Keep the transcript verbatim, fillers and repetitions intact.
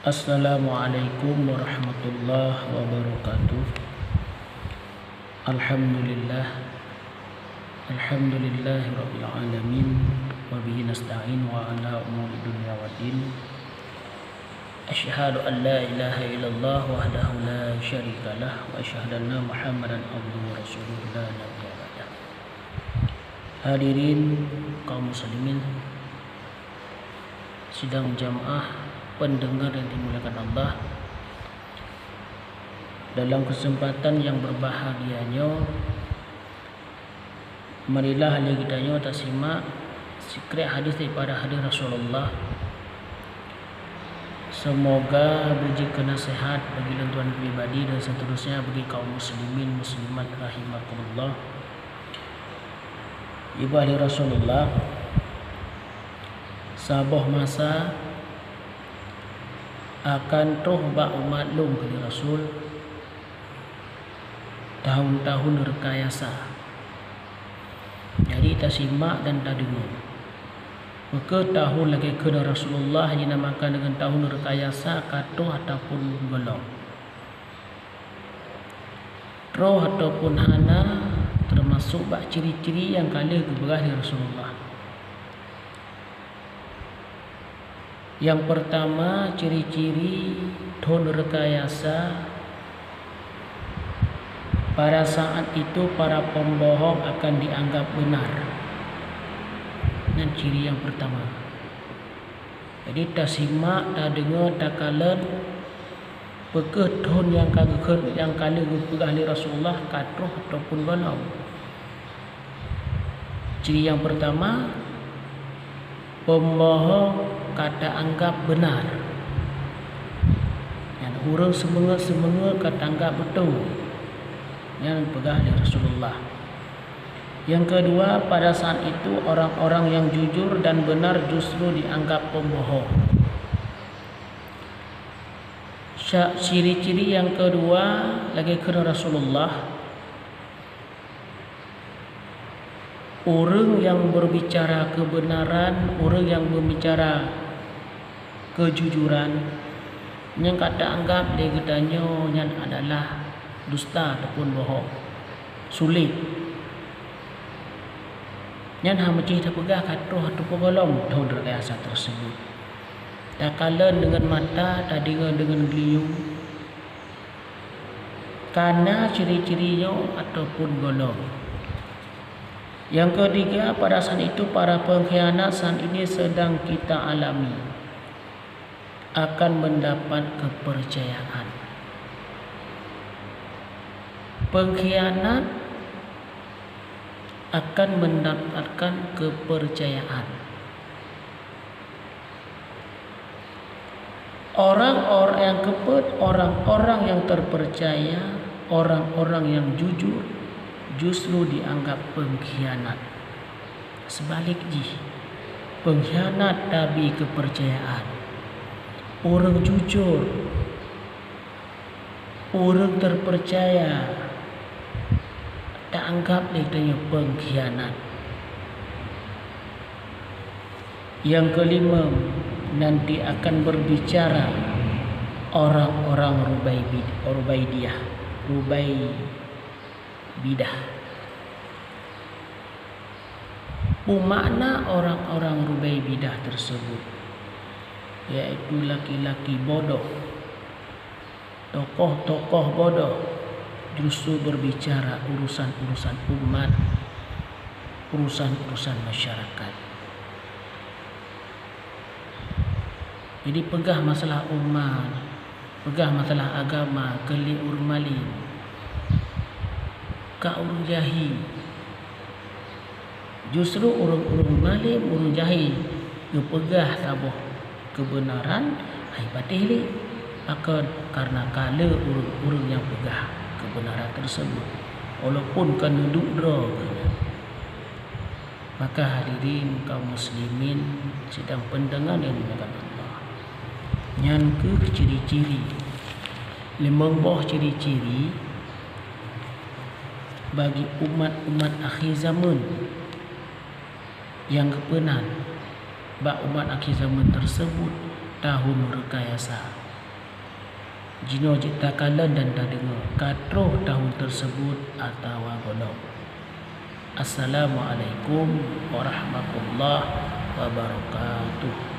Assalamualaikum warahmatullahi wabarakatuh. Alhamdulillah. Alhamdulillahirabbil alamin. Wa bihi nasta'in wa ala umuri dunya waddin. Asyhadu an la ilaha illallah wahdahu la syarikalah wa asyhadu anna Muhammadan abduhu wa rasuluh la nabiyya ba'dah. Hadirin kaum muslimin, sidang jamaah, pendengar yang dimuliakan Allah, dalam kesempatan yang berbahagia nyoe, marilah lé geutanyoe tasimak sikrek hadis daripada hadis Rasulullah. Semoga beujeuet keu naseuhat bagi lôn tuan pribadi dan seterusnya bagi kaum muslimin muslimat rahimakumullah. Ibadah Rasulullah, saboh masa akan troh bak umat lôn kheun Rasul, tahun-tahun rekayasa. Jadi tasimak dan tadeungoe. Peu kheueh tahun lagée kheun Rasulullah jinamakan deungon tahun rekayasa ka troh ataupun gohlom. Troh ataupun hana, teumasok bak ciri-ciri nyang ka lheueh geupeugah lé Rasulullah. Nyang peurtama, ciri-ciri thon rekayasa, pada saat itu para pembohong akan dianggap benar. Nyan ciri nyang peurtama. Jadi tasimak, tadeungoe, takalon, peu kheueh thon nyang ka geukheun, nyang ka lheueh geupeugah lé Rasulullah ka troh ataupun gohlom. Ciri nyang peurtama, pembohong ka taanggap benar. Nyan ureuëng seumeungeue-seumeungeue ka taanggap beutôi. Nyan peugah lé Rasulullah. Nyang keudua, pada saat itu orang-orang yang jujur dan benar justru dianggap pembohong. Sya-, ciri-ciri nyang keudua lagée kheun Rasulullah, ureuëng nyang berbicara kebenaran, ureuëng nyang berbicara kejujuran, nyang ka taanggap lé geutanyoe nyan adalah dusta ataupun bohong, sulet. Nyan hana meusti tapeugah ka troh ataupun gohlom thon rekayasa tersebut. Takalon deungon mata, tadeungoe deungon geulinyueng, ka na ciri-ciri nyoe ataupun gohlom. Nyang keutiga, pada saat itu para pengkhianat saat ini sedang kita alami akan mendapat kepercayaan. Pengkhianat akan mendapatkan kepercayaan. Orang-orang nyang keupeuet, orang-orang nyang terpercaya, orang-orang nyang jujur, justru dianggap pengkhianat. Seubalik jih, pengkhianat tabi keupeurcayaan. Ureuëng jujur, ureuëng terpercaya, taanggap lé tanyoe pengkhianat. Nyang keulimong, nanti akan berbicara orang-orang Rubaibid-, Rubaidiyah, Rubaibidah. Peue makna orang-orang Rubaibidah tersebut, yaitu laki-laki bodoh, tokoh-tokoh bodoh justru berbicara urusan-urusan umat, urusan-urusan masyarakat. Jadi peugah masalah umat, peugah masalah agama keu lé ureuëng malém, ka ureuëng jahé. Justru ureuëng-ureuëng malém, ureuëng jahé geupeugah saboh keubeunaran, hai patéh lé. Pakon? Kareuna ka lé ureuëng-ureuëng nyang peugah keubeunaran teusebut, walaupun ka neuduek droe geuh nyan. Maka hadirin kaum muslimin sidang peudeungoe nyang dimuliakan Allah, nyan kheueh ciri-ciri, limong boh ciri-ciri bagi umat-umat akhé zaman nyang geupeunan bak umat akhé zaman teusebut tahun rekayasa. Jinoe jeuet takalon dan tadeungoe ka troh tahun tersebut atawa gohlom. Assalamualaikum warahmatullahi wabarakatuh.